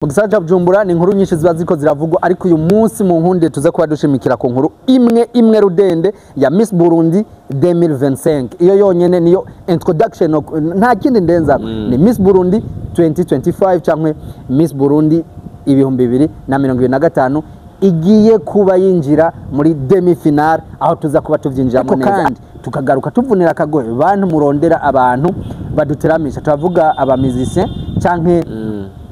Mu gisagara ca Bujumbura ni inkuru nyinshi ziba ziriko ziravugwa, ariko uyu munsi mu nkunde tuze kuba dushimikira ku nkuru imwe imwe rudende ya Miss Burundi 2025. Iyo yonyene niyo introduction, nta kindi ndenza. Ni Miss Burundi 2025 canke Miss Burundi 2025 igiye kuba yinjira muri demi finale, aho tuza kuba tuvyinjiramo neza, kandi tukagaruka tuvunira akagohe bantu murondera abantu baduteramisha. Turavuga aba musiciens canke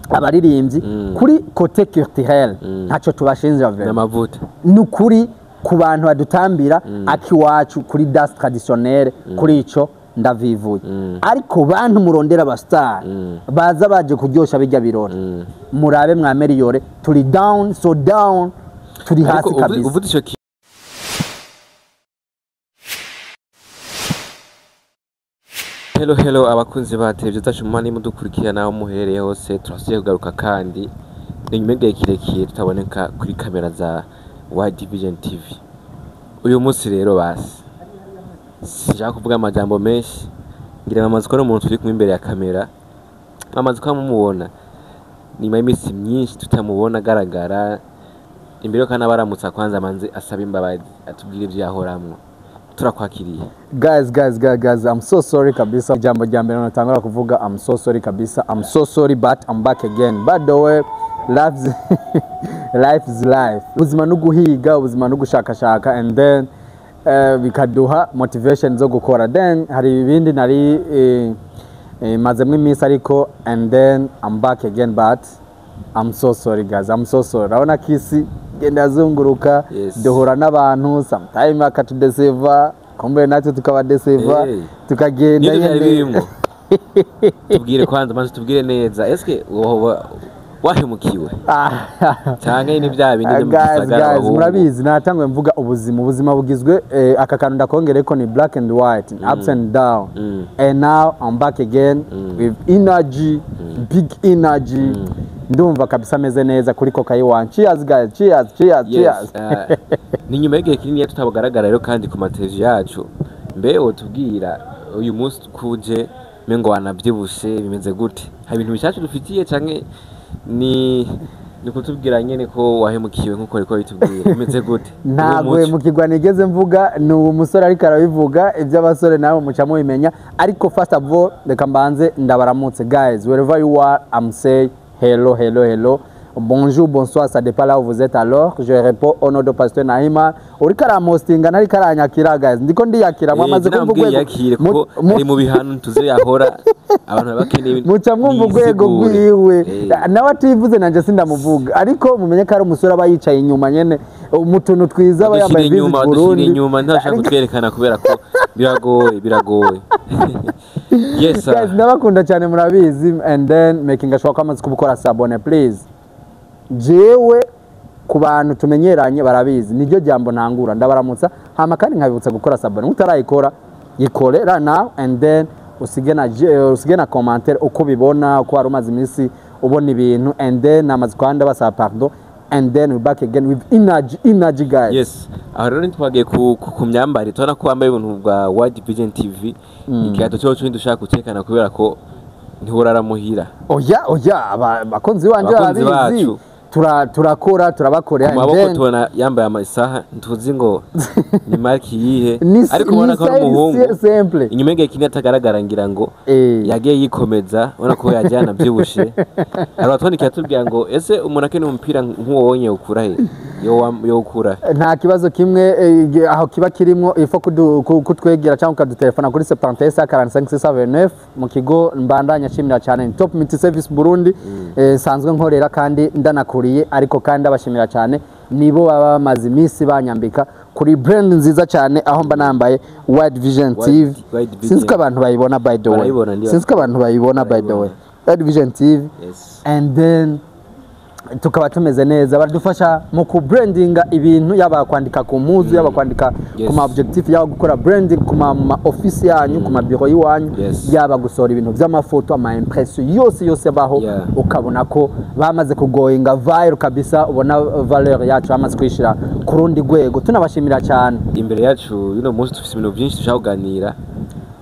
abaririmbyi. Kuri côté culturel ntacyo tubashinja vraiment. N'amavuta. Ni ukuri, ku bantu badutambira akiwacu kuri danse traditionnelle, kuri ico ndavivuye. Ariko bantu murondera aba star baza baje kuryosha bijya birori, murabe mwameriyore, turi down, so down, turi hasi Ariko kabisa. Uvuze ico. Hello, hello, abakunzi ba televiziyo zacu mani mudukurikirana aho muherereye hose, turasubiye kugaruka kandi ni nyuma y'igihe kirekire tutaboneka kuri kamera za World Vision TV. Uyu munsi rero basi sinshaka kuvuga amajambo menshi, ngira mwamaze kubona umuntu turi kumwe imbere ya kamera, mwamaze kuba mumubona. Ni nyuma y'iminsi myinshi tutamubona agaragara imbere, yo kandi abaramutsa kwanza amanze asaba imbabazi, atubwire ivyo yahoramwo. Turakwakiriye. Guys, guys, guys, guys, I'm so sorry kabisa. Ijambo rya mbere natangura kuvuga, I'm so sorry kabisa. I'm so sorry, but I'm back again. By the way, life is life. Ubuzima no guhiga, ubuzima no gushakashaka, and then bikaduha motivation zo gukora. Then hari ibindi nari mazemwo iminsi, ariko and then I'm back again, but I'm so sorry, guys, I'm so sorry. Urabona ko isi igenda azunguruka, duhura n'abantu sometime bakatudeseva, kumbe natwe tukabadeseva, Hey. tukagenda Nibyo byari nyene. birimwo. Tubwire kwanza, maze tubwire neza, eske woba wahemukiwe canke ni bya bindi byo mu Guys, gisagara guys, abahungu? Murabizi natanguye mvuga ubuzima bugizwe aka kantu ndakongere ko ni black and white, ups and down. And now I'm back again with energy, big energy. Ndumva kabisa ameze neza kuri coca. Cheers, guys, cheers, cheers. Yes, Cheers. Ni nyuma y'igihe kinini tutabagaragara rero kandi ku mateleviziyo yacu. Mbe wotubwira uyu munsi kuje mengo wanavyibushe, bimeze gute? Hari ibintu bishasha dufitiye canke ni kutubwira nyene ko wahemukiwe nkuko ariko bitubwira? Bimeze gute? Ntabwo Uwo muco. mukigwa nigeze mvuga, ni uwo musore ariko arabivuga. Iby'abasore nawe muca mubimenya. Ariko first of all, reka mbanze ndabaramutse, guys, wherever you are. I'm say hello, hello, hello, bonjour, bonsoir, ça dépend là où vous êtes. Alors je réponds au nom de Pasteur Nahima uriko aramostinga, ntariko aranyakira. Guys, ndiko ndiyakira, mwamaze kumva Namubwiye urwego yakire kuko ari mu bihano tuzi yahora abantu bakeneye. Muca mwumva urwego nisigure. rwiwe. Eh. Nawe ativuze, nanje sindamuvuga, ariko mumenye ko ari umusore aba yicaye inyuma nyene mu tuntu twiza, aba Badushyira yambaye inyuma, Visit badushyira Burundi. inyuma, ntashaka kutwerekana kubera ko biragoye, biragoye. Yes sir. Guys, ndabakunda cyane, murabizi. And then making sure ko amaze kubukora s'abonner, please. Jewe ku bantu tumenyeranye barabizi, niryo jambo ntangura ndabaramutsa, hama kandi nkabibutsa gukora s'abonner. Utarayikora yikore right now, and then usige na commentaire uko ubibona, uko wari umaze iminsi ubona ibintu. And then namaze kwanda basaba pardon, and then we back again with energy, energy, guys. Yes, aho rero ntitwagiye ku myambarire, tubona ko wambaye ibintu bwa World Vision TV. Ikirato cyo cyo dushaka gutekana kubera ko ntihurara muhira. Oya, oya, abakunzi banje Abakunzi barabizi. bacu. Turakora, turabakorera. Ku And maboko tubona yambaye amasaha, ntuzi ngo ni marque yihe, ariko ubona ni ko ari size umuhungu simple. Inyuma y'igihe kinini atagaragara, ngira ngo yagiye yikomeza, ubona ko yagiye anabyibushe. Hari abatwandikiye atubwira ngo ese umuntu akeneye umupira nk'uwo wonye ukura he? Yowukura he? Nta kibazo kimwe, aho kiba kirimo ifo kutwegera cyangwa ukadutelefona kuri 71 45 629 mu kigo. Mbandanya nshimira cyane ni Top Multi Service Burundi, sanzwe nkorera kandi ndanakuriye, ariko kandi ndabashimira cyane, nibo baba bamaze iminsi banyambika kuri brand nziza cyane, aho mba nambaye Wide Vision TV. Wide Vision. Sinzi ko abantu bayibona, by the way. Barayibona, ndibaza. Sinzi ko abantu bayibona, by the way. Barayibona. Wide Vision TV. Yes. And then tukaba tumeze neza, baradufasha mu kubrandinga ibintu, yaba kwandika ku mpuzu, yaba kwandika ku ma objectif, yaba gukora branding ku ma office yanyu, ku ma bureau y'iwanyu, yaba gusohora ibintu by'amafoto, ama impression yose yose abaho. Ukabona ko bamaze kugoyinga viral kabisa, ubona valeur yacu bamaze kuyishira ku rundi rwego. Tunabashimira cyane. Imbere yacu y'uno munsi dufise ibintu byinshi dushaka kuganira,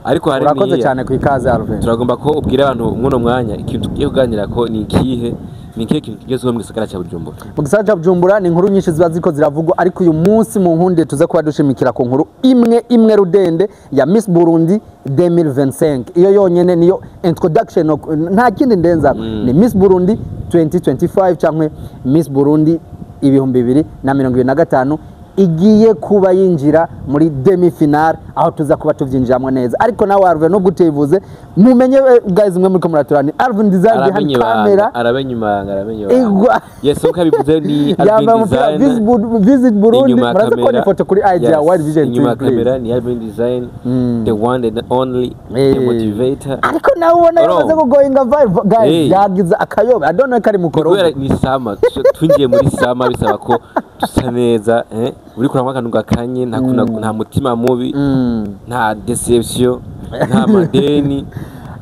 ariko hari Urakoze niya cyane ku ikaze, Alvin. Turagomba ko ubwira abantu mw'uno mwanya ikintu tugiye kuganira ko ni ikihe. Ni ikihe kintu kigezweho mu gisagara cya Bujumbura? Mu gisagara cya Bujumbura ni inkuru nyinshi ziba ziriko ziravugwa, ariko uyu munsi mu nkunde tuze kuba dushimikira ku nkuru imwe imwe rudende ya Miss Burundi 2025. Iyo yonyene niyo introduction, nta kindi ndenza. Ni Miss Burundi 2025 cyangwa Miss Burundi 2025 igiye kuba yinjira muri demi finale, aho tuza kuba tuvyinjiramo neza. Ariko nawe Alvin, nubwo utivuze, mumenye guys, mwe muriko muraturani, Alvin Design behind Aramenye ibanga. camera. Aramenye ibanga, aramenye ibanga. Igwa. Yes, uko abivuze ni yambaye Alvin umupira Design. Visit Burundi. Inyuma ya Muraza kubona kamera. ifoto kuri IG ya Yes, World Vision inyuma ya TV, please. kamera ni Alvin Design, the one and only, the motivator. Ariko nawe ubona Bro. yamaze kugoinga vibe, guys. Hey. Yagize akayobe, I don't know ko ari mukorogo. Kubera ni summer, twinjiye muri summer, bisaba ko dusa neza, uri kurangwa akantu gakanye, nta nta mutima mubi, nta deception, nta madeni.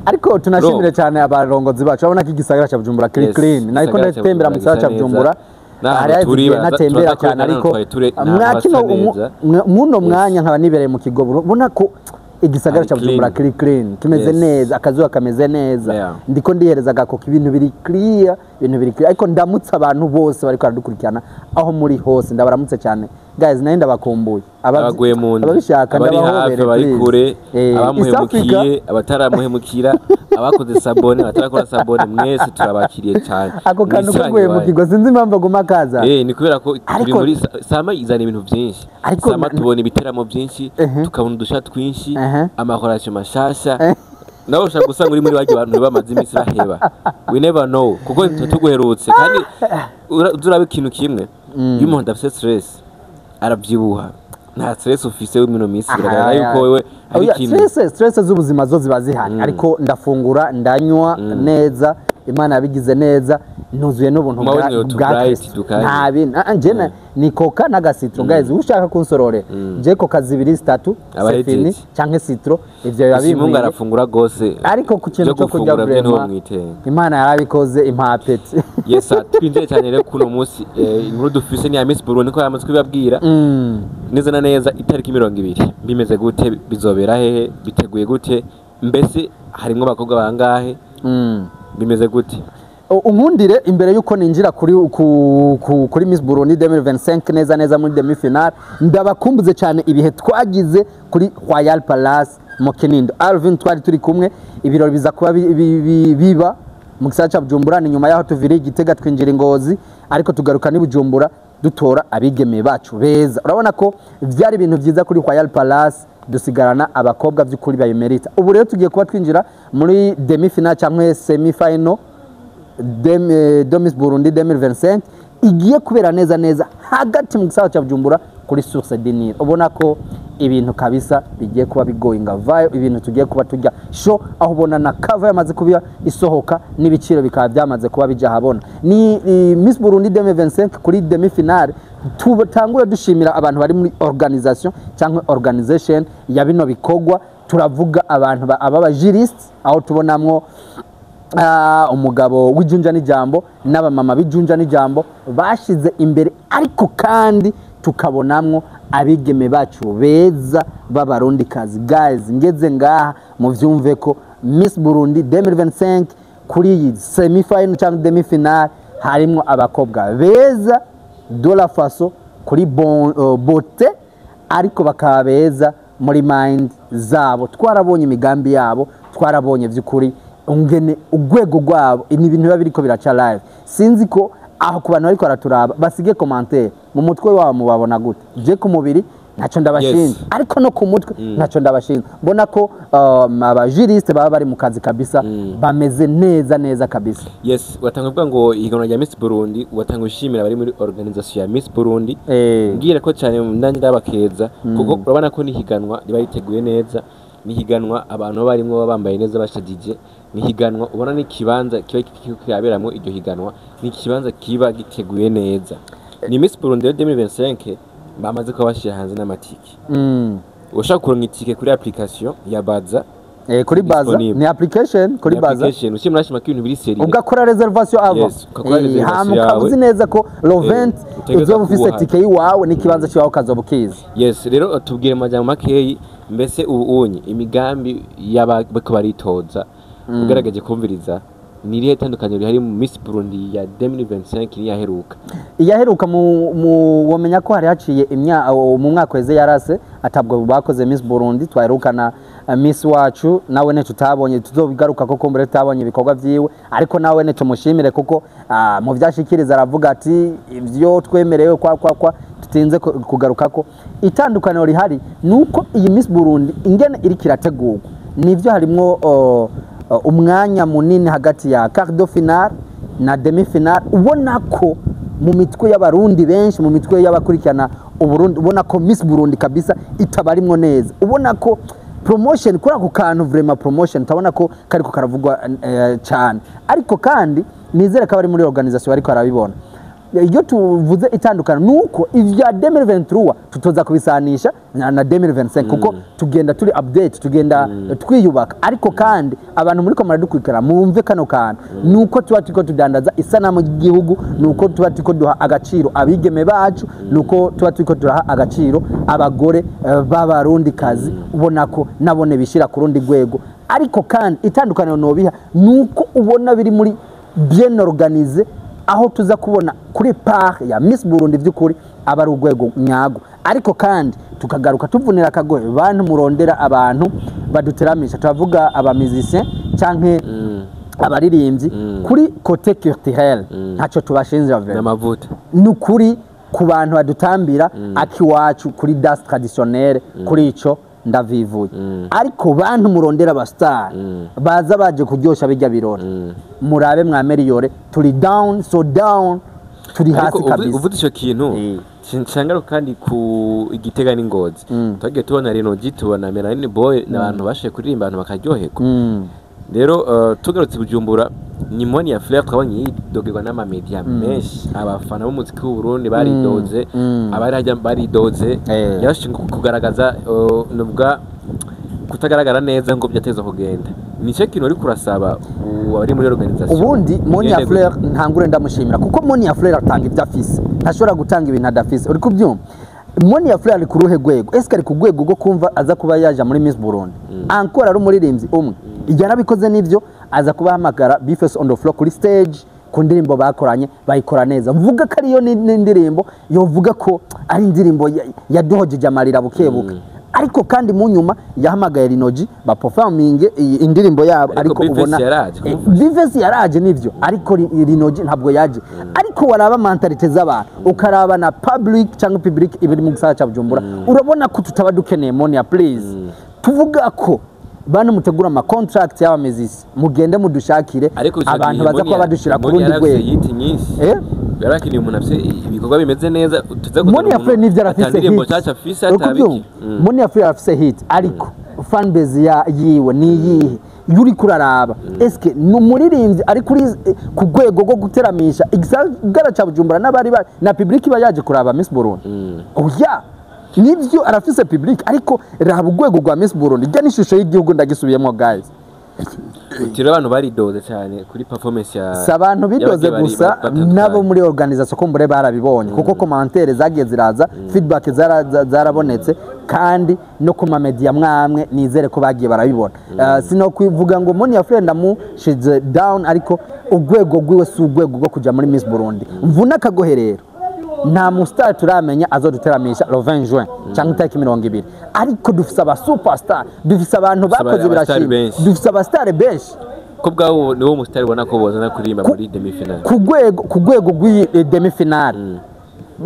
Ariko tunashimire Bro. cyane abarongozi bacu. Urabona ko igisagara cya Bujumbura kiri Yes, clean. Nariko igisagara cya ndatembera mu Bujumbura gisagara cya gisa neza. Bujumbura. N'ahantu Hari haheze turi igihe ntatembera turaza cyane, kwerekana ariko ahantu twari turi, n'ahantu mwa hasa kino neza. muno mwanya nkaba nibereye mu Kigobe, ubona ko igisagara Hari cya Bujumbura clean. kiri clean, kimeze neza, akazuba kameze neza. Ndiko ndihereza agakoka, ibintu biri clear, ibintu biri clear. Ariko ndamutse abantu bose bariko baradukurikirana aho muri hose, ndabaramutse cyane guys, nayo ndabakumbuye. Abaguye mu nda, Ababishaka abari hafi, ndabahobere, abari please. kure, East abamuhemukiye, Africa. abataramuhemukira, abakoze s'abonner, abatarakora s'abonner, mwese turabakiriye cyane. Ako kantu Mwisange kaguye mu iwanyu. kigo, sinzi impamvu aguma kaza. Ni kubera ko turi muri summer, izana ibintu byinshi. Ariko Summer tubona ibiteramo byinshi, tukabona udusha twinshi, amakorasiyo mashasha. Nawe ushobora gusanga uri muri barya bantu bamaze iminsi baheba, we never know, kuko tuba tuguherutse. Kandi uza uraba ikintu kimwe: iyo umuntu adafise stress arabyibuha. Nta stress ufise we mino minsi, biragaragara yuko wewe hari Oya, ikintu. Stress z'ubuzima zo ziba zihari, ariko ndafungura, ndanywa neza, Imana yabigize neza, nuzuye n'ubuntu Mawe bwa ni bwa utu Kristo. dukanye. Nta bintu, njye ni coca n'aga citron. Guys, ushaka kunsorore, je coca zibiri, zitatu, Aba c'est fini, ahejeje. canke citron, ivyo biba Gusa Mungu binkwiye. arafungura gose. Ariko ku kintu Byo cyo kurya, gufungura byo niho vraiment, mwitenga. Imana yarabikoze, impa appétit. Yes sir, twinjiye cyane rero kuno munsi. Inkuru dufise ni ya Miss Burundi, ko yamaze kubibabwira neza na neza. Itariki 20 bimeze gute? Bizobera hehe? Biteguye gute? Mbese harimwo abakobwa bangahe? Bimeze gute? Unkundire imbere yuko ninjira kuri Miss Burundi 2025 neza neza muri demi finale, ndabakumbuze cyane ibihe twagize kuri Royal Palace mu Kinindo. Alvin, twari turi kumwe, ibirori biza kuba biba mu gisagara cya Bujumbura. Ni nyuma yaho tuviriye Igitega, twinjira i Ngozi, ariko tugaruka n'i Bujumbura dutora abigeme bacu beza. Urabona ko byari ibintu byiza kuri Royal Palace, dusigarana abakobwa by'ukuri bayimerita. Ubu rero tugiye kuba twinjira muri demi finale cyangwa semi final de Miss Burundi 2025, igiye kubera neza neza hagati mu gisagara cya Bujumbura kuri Source du Nil. Ubona ko ibintu kabisa bigiye kuba bigoyinga vibe, ibintu tugiye kuba tujya show, aho ubona na cover yamaze kuba isohoka n'ibiciro bikaba byamaze kuba bija habona. Ni Miss Burundi 2025 kuri demi finale. Tutangure dushimira abantu bari muri organisation cyangwa organization ya bino bikorwa. Turavuga abantu aba juristes, aho tubonamwo umugabo w'ijunja n'ijambo n'abamama b'ijunja n'ijambo bashize imbere, ariko kandi tukabonamwo abigeme bacu beza b'Abarundikazi. Guys, ngeze ngaha muvyumve ko Miss Burundi 2025 kuri iyi semi final cyangwa demi finale harimwo abakobwa beza de la faso kuri bon, beauté, ariko bakaba beza muri mind zabo. Twarabonye imigambi yabo, twarabonye by'ukuri ungene urwego rwabo, ni ibintu biba biriko biraca live. Sinzi ko aho ku bantu bariko baraturaba basige commentaire, mu mutwe wabo mubabona gute? Je ku mubiri ntacyo ndabashinja, ariko no ku mutwe ntacyo ndabashinja. Mbona ko aba juriste baba bari mu kazi kabisa, bameze neza neza kabisa. Yes, watanga kuvuga ngo ihiganwa rya Miss Burundi, watanga ushimira abari muri organisation ya Miss Burundi. Mbwira ko cyane nanjye ndabakeza, kuko urabona ko nihiganwa riba riteguye neza, nihiganwa abantu baba barimwo baba bambaye neza, bashajije, nihiganwa ubona n'ikibanza kiba kiriko kiraberamwo iryo higanwa, ni ikibanza kiba giteguye neza. Ni Miss Burundi rero 2025 bamaze kuba bashyira hanze n'amatike. Ushaka kuronka itike kuri application ya Baza. Kuri Baza. Disponible. Ni application kuri Ni Baza. application uciye murashima ko ibintu biri sérieux. Ugakora reservation avant. Yes, ugakora reservation Hama ukaba yawe. uzi neza ko le 20 Utegerezwa uzoba ufise kuba tike yiwawe n'ikibanza cyawe ukazoba ukizi. Yes, rero tubwire mu majambo makeyi, mbese ubu unye imigambi y'abariko baritoza, ugerageje kumviriza Ni irihe tandukaniro rihari mu Miss Burundi ya 2025 niyaheruka? Iyaheruka mu womenya ko hari haciye mu mwaka weze yarase atabwo bakoze Miss Burundi. Twaherukana Miss wacu nawe ne tutabonye, tuzobigaruka ko kumbure tutabonye ibikorwa vyiwe, ariko nawe ne tumushimire kuko mu vyashikiriza aravuga ati ivyo twemerewe kwa tutinze kugarukako. Itandukaniro rihari nuko iyi Miss Burundi ingene iriko irategurwa nivyo harimwo umwanya munini hagati ya quart de finale na demi finale. Ubona ko mu mitwe y'Abarundi benshi, mu mitwe y'abakurikirana Uburundi, ubona ko Miss Burundi kabisa itabarimwo neza. Ubona ko promotion kuri ako kantu, vraiment promotion utabona ko kariko karavugwa cyane, ariko kandi nizere ko abari muri organisation bariko barabibona. Iyo tuvuze itandukano nuko ivya 2023 tutoza kubisanisha na 2025, kuko tugenda turi update, tugenda twiyubaka. Ariko kandi abantu muri ko muradukurikira mumve kano kantu, nuko tuba turiko tudandaza isanamu ry'igihugu, nuko tuba turiko duha agaciro abigeme bacu, nuko tuba turiko turaha agaciro abagore b'Abarundi kazi, ubona ko nabone bishira ku rundi rwego. Ariko kandi itandukaniro nobiha nuko ubona biri muri bien organisé, aho tuza kubona kuri part ya Miss Burundi by'ukuri aba ari urwego nyago. Ariko kandi tukagaruka tuvunira akagohe bantu murondera abantu baduteramisha, turavuga aba musiciens canke abaririmbyi, kuri côté culturel ntacyo tubashinja vraiment. N'amavuta. Ni ukuri ku bantu badutambira akiwacu kuri danse traditionnelle, kuri ico ndavivuye. Ariko bantu murondera aba star baza baje kuryosha bijya birori, murabe mwameriyore, turi down, so down, turi Ariko hasi kabisa. Uvuze ico kintu, nshangaruka kandi ku Igitega n'Ingozi. Twagiye tubona Renogi, tubona Melanine Boy, n'abantu bashoboye kuririmba abantu bakaryoherwa. Rero tugarutse Bujumbura, ni Monia Fleur twabonye yidogerwa n'amamedia menshi, abafana b'umuziki w'u Burundi baridoze, abari hajya baridoze. Yarashinzwe kugaragaza nuvuga kutagaragara neza ngo byateza kugenda. Nicyo kintu uri kurasaba abari muri organisation? Ubundi Monia Bigende Fleur ntangure ndamushimira, kuko Monia Fleur atanga ibyo afise, ntashobora gutanga ibintu adafise. Uri kubyumva? Monia Fleur ari ku ruhe rwego? Ese ari ku rwego rwo kumva aza kuba yaja muri Miss Burundi encore ari umuririmbyi umwe? Ibyo yarabikoze nivyo, aza kubahamagara B-Face on the floor kuri stage ku ndirimbo bakoranye, bayikora neza. Mvuga ko ariyo n'indirimbo yovuga ko ari indirimbo yaduhojeje amarira buke buke. Ariko kandi mu nyuma yahamagaye Rinogi baperforminge iyi indirimbo yabo. Ariko Ariko B-Face ubona yaraje kumufasha. B-Face yaraje nivyo, ariko Rinogi ntabwo yaje. Ariko waraba mentalité z'abantu, ukaraba na public cyangwa public ibiri mu gisagara cya Bujumbura, urabona ko tutaba dukeneye Monia. Please, tuvuga ko bana mutegura ama contract y'aba musiciens, mugende mudushakire Ariko ico abantu gihe baza kuba badushira ku Monia rundi yarafise rwego. hit nyinshi. Yarakeneye umuntu afise ibikorwa bimeze neza tuza kuzana. Monia Fleur nivyo arafise Indirimbo hit. nshasha afise Uri atabiki. kubyumva? Monia Fleur arafise hit, ariko fan base ya yiwe ni iyihe? Iyo uri kuraraba, eske ni umuririmbyi ari kuri ku rwego rwo guteramisha igisagara ca Bujumbura n'abari na public iba yaje kuraba Miss Burundi? Oya, nivyo arafise public, ariko raba urwego rwa Miss Burundi rya n'ishusho y'igihugu, ndagisubiyemo guys. Uti rero abantu baridoze cyane kuri performance ya Si abantu bidoze y'abagiye gusa, batandukanye. Nabo muri organisation kumbure barabibonye, kuko commentaire zagiye ziraza, feedback zarabonetse, kandi no ku mamedia mwamwe nizere ko bagiye barabibona. Sino kwivuga ngo Monia Fleur ndamushize down, ariko urwego rwiwe si urwego rwo kuja muri Miss Burundi. Mvuna akagohe rero, nta mustar turamenya azoduteramisha le 20 juin cyangwa itariki 20, ariko dufise aba superstar, dufise abantu Dufise bakoze abastar birashimwa. Benshi. Dufise abastar benshi. Ko bwabo niwo musitari ubona ko bozana kuririmba muri demi finale? Ku rwego rw'iyi demi finale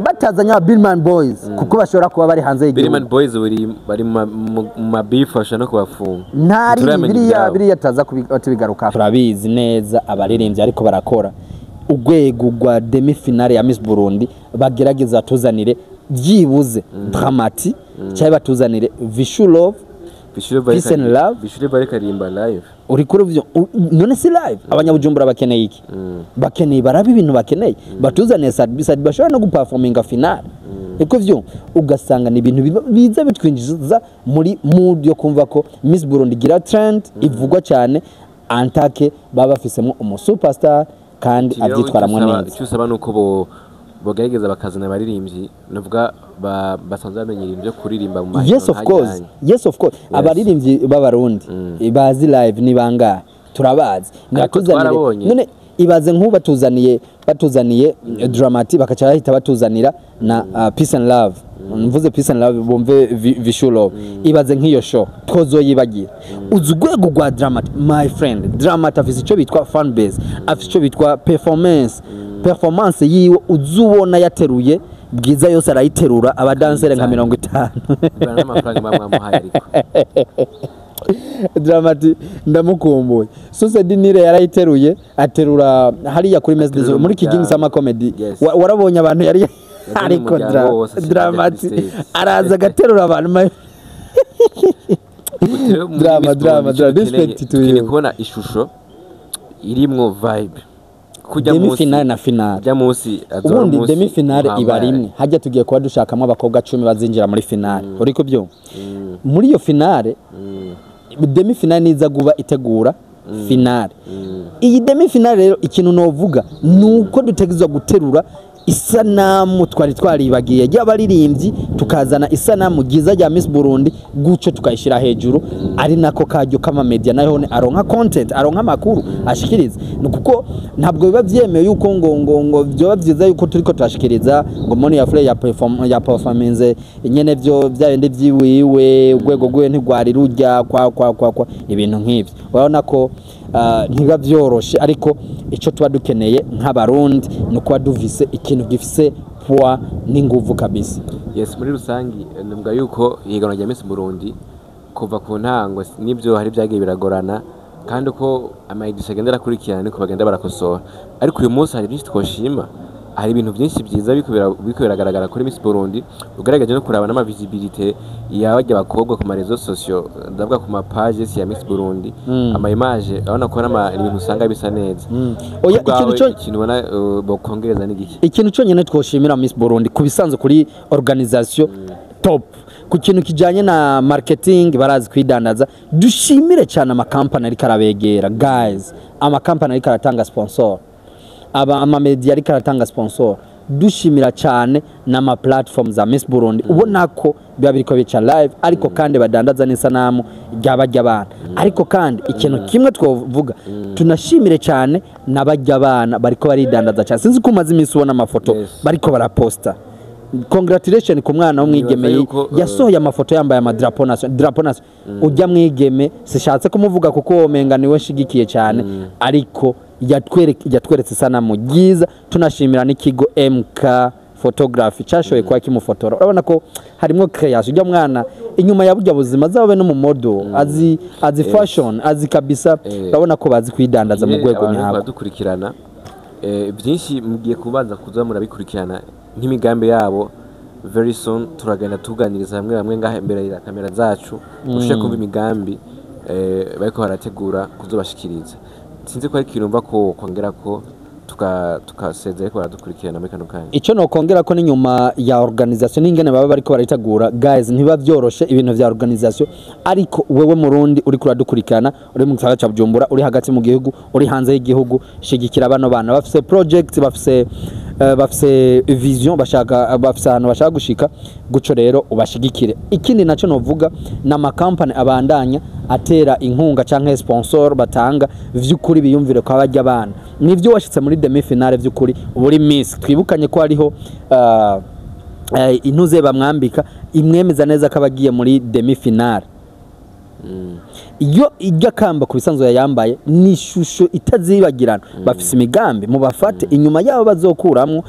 batazanye aba Billman Boys, kuko bashobora kuba bari hanze Billman y'igihugu. Boys bari mu mabifu, bashobora no kubafunga. Ntari Ntituramenya biriya ibyabo. Biriya taza tubigaruka, turabizi neza abaririmbyi ariko barakora urwego rwa demi finale ya Miss Burundi. Bagerageza batuzanire byibuze Dramati cyangwa batuzanire Vishu Love. Bishure bari Peace and love. Bishure bari karimba live. Uri kuri vyo none si live? Abanyabujumbura bakeneye iki? Bakeneye barabe ibintu bakeneye, batuzaniye Sadbi. Sadbi bashobora no guperforminga finale iko vyo, ugasanga ni ibintu biza bitwinjiza muri mood yo kumva ko Miss Burundi igira trend ivugwa cyane, antake baba bafisemo umu superstar kandi Rero abyitwaramwo neza. Icyo usaba ni uko bo bogerageza bakazana abaririmbyi navuga basanzwe bamenyera ibintu byo kuririmba mu Yes, of course. mahirwe. Yes, of course. Abaririmbyi b'Abarundi bazi live ni bangahe? Turabazi. Ariko Nibatuzanire. twarabonye. None ibaze nk'ubu batuzaniye Drama-T, bakaca bahita batuzanira na Peace and Love. Mvuze Peace and Love, bumve Vichou Love. Ibaze nk'iyo show twozoyibagira. Uzi urwego rwa Drama-T, my friend? Drama-T afise icyo bitwa fan base, afise icyo bitwa performance yiwe. Uzubona yateruye Bwiza yose, arayiterura, abadansere nka 50. Bivana n'amafaranga muba mwamuhaye ariko. Drama-T ndamukumbuye. Source du Nil yarayiteruye, aterura hariya kuri Mess Aterura muri Kigingi umuryango. Summer Comedy. Yes. Warabonye abantu yari ariko umuryango wose ashyira Drama-T kuri stage. Araza agaterura abantu Utewe muri Drama, Miss drama, Burundi, drama. dukeneye- Respect to dukeneye you. kubona ishusho irimwo vibe kujya Demi munsi finale na finale. Kujya munsi azoba Ubundi umunsi demi finale iba uhambaye. rimwe. Hajya tugiye kuba dushakamo abakobwa 10 bazinjira muri finale, uri kubyumva? Muri iyo finale, demi finale niza guba itegura finale. Iyi demi finale rero, ikintu novuga nuko dutegerezwa guterura isanamu twari twaribagiye ry'abaririmbyi, tukazana isanamu ryiza rya Miss Burundi guco, tukayishyira hejuru. Ari nako karyo k'amamedia nayo aronka content, aronka amakuru ashikiriza. Ni kuko ntabwo biba byemewe yuko ngo byoba byiza yuko turiko turashikiriza ngo Moni ya Flay ya performance nyene byo bya bindi vyiwiwe, urwego rwiwe ntigwari rujya kwa ibintu nk'ivyo. Urabona ko ntibiba byoroshe, ariko ico tuba dukeneye nk'Abarundi ni ukuba dufise ikintu gifise poids n'inguvu kabisa. Yes, muri rusangi numva yuko ihiganwa rya Miss Burundi kuva ku ntango nibyo hari byagiye biragorana, kandi uko ama éditions agenda arakurikirana niko bagenda barakosora. Ariko uyu munsi hari byinshi twoshima, hari ibintu byinshi byiza biriko biragaragara kuri Miss Burundi. Ugaragaje no kuraba n'ama visibilité y'abajya bakobwa ku ma réseaux sociaux, ndavuga ku ma pages ya Miss Burundi, ama image, urabona ko ibintu usanga bisa neza. Oya, Kubwawe, ikintu ikintu ubona bokongereza ni giki? Ikintu cyonyine twoshimira Miss Burundi ku bisanzwe kuri organisation top, ku kintu kijanye na marketing, barazi kwidandaza. Dushimire cyane amakampani ariko arabegera, guys, amakampani ariko aratanga sponsor, aba amamedia ariko aratanga sponsor. Dushimira cyane n'ama platform za Miss Burundi, ubona ko biba biriko bica live, ariko kandi badandaza n'isanamu ry'abajya abana. Ariko kandi ikintu kimwe twovuga, tunashimire cyane n'abajya abana bariko baridandaza cyane. Sinzi ko umaze iminsi ubona amafoto bariko baraposta. Congratulation ku mwana w'umwigeme Nibaza yuko, yasohoye amafoto yambaye amadrapo nation, drapeau nation. Ujya mwigeme, sishatse kumuvuga kuko womenga niwe nshigikiye cyane, ariko yatweretse isanamu ryiza. Tunashimira n'ikigo MK Photography cyashoboye kuba kimufotora. Urabona ko harimo création. Ujya mwana inyuma ya burya buzima azabe no mu modo, azi fashion, azi kabisa. Urabona ko bazi kwidandaza mu Nyine rwego abantu nyabwo. Baradukurikirana, byinshi mugiye kubanza kuza murabikurikirana nk'imigambi yabo. Very soon turagenda tuganiriza hamwe bamwe ngaha imbere ya kamera zacu, mushobore kumva imigambi bariko barategura kuzobashikiriza. Sinzi ko ari ikintu mva ko kongera ko tukasezera, ariko baradukurikirana muri kano kanya. Icyo nokongera ko n'inyuma ya organisation n'ingene baba bariko barayitegura, guys, ntiba byoroshe ibintu vya organisation. Ariko wewe Murundi uri kuradukurikirana, uri mu gisagara ca Bujumbura, uri hagati mu gihugu, uri hanze y'igihugu, shigikira bano bana. Bafise project, bafise vision, bashaka, bafise ahantu bashaka gushika guco, rero ubashigikire. Ikindi naco novuga n'amakampani abandanya atera inkunga canke sponsor batanga, vy'ukuri biyumvire ko abajya abana. Nivyo, washitse muri demi finale, vy'ukuri uri Miss. Twibukanye ko hariho intuze bamwambika imwemeza neza ko abagiye muri demi finale. Iyo iryo kamba ku bisanzwe yayambaye ni ishusho itazibagirana. Bafise imigambi, mubafate inyuma yabo bazokuramwo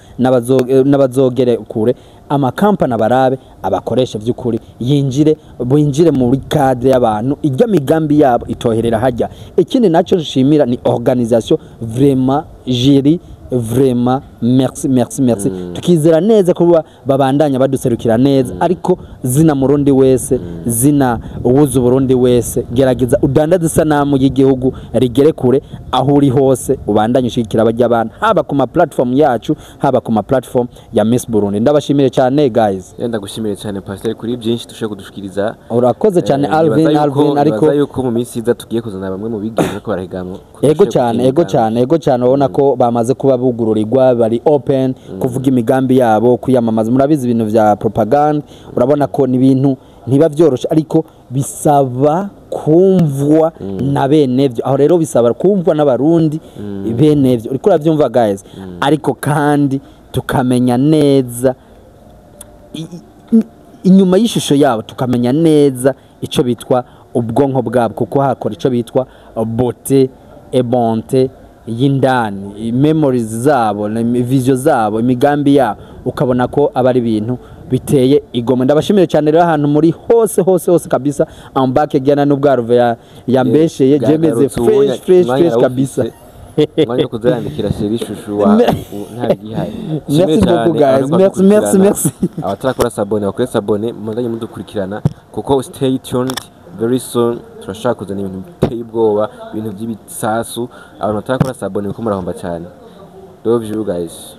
n'abazogere kure. Amakampani abarabe, abakoresha vy'ukuri, yinjire, binjire muri cadre y'abantu, iryo migambi yabo itoherera hajya. Ikindi naco nshimira ni organisation, vraiment jury, vraiment merci, merci, merci. Tukizera neza kuba babandanya baduserukira neza. Ariko zina Murundi wese, zina uwuzi Burundi wese, gerageza udandaze isanamu y'igihugu rigere kure aho uri hose, ubandanye ushigikira abajya abana, haba ku ma platform yacu, haba ku ma platform ya Miss Burundi. Ndabashimire cyane, guys. Yenda gushimire cyane, Pastor, kuri byinshi dushobora kudushikiriza. Urakoze cyane, Alvin. Nibaza yuko- Alvin, ariko nibaza yuko mu minsi iza tugiye kuzana bamwe mu bigeme bariko barahiganwa. Ego cyane, ego cyane, ego cyane. Urabona ko bamaze kuba bugururirwa, bari open kuvuga imigambi yabo, kwiyamamaza. Murabizi ibintu vya propaganda, urabona ko ni ibintu ntiba vyoroshe, ariko bisaba Kumvwa na benevyo. Aho rero bisaba kumvwa n'Abarundi benevyo, uriko uravyumva, guys? Ariko kandi tukamenya neza inyuma y'ishusho yabo, tukamenya neza ico bitwa ubwonko bwabo, kuko hakora ico bitwa beauté et bonté y'indani, memories zabo, vision zabo, imigambi yabo, ukabona ko aba ari ibintu biteye igomwe. Ndabashimire cyane rero ahantu muri hose hose hose kabisa. I'm back again, n'ubwaruve ya yambesheye jemeze fresh fresh fresh kabisa. Umwanya wo kuzayandikira chéri chouchou wa ntabigihari. Merci beaucoup, guys. Merci, merci, merci. Abatarakora s'abonner bakore s'abonner, mubandanye mudukurikirana, kuko stay tuned, very soon turashaka kuzana ibintu biteye ubwoba, ibintu by'ibisasu. Abantu batarakora s'abonner kuko murahomba cyane. Love you guys.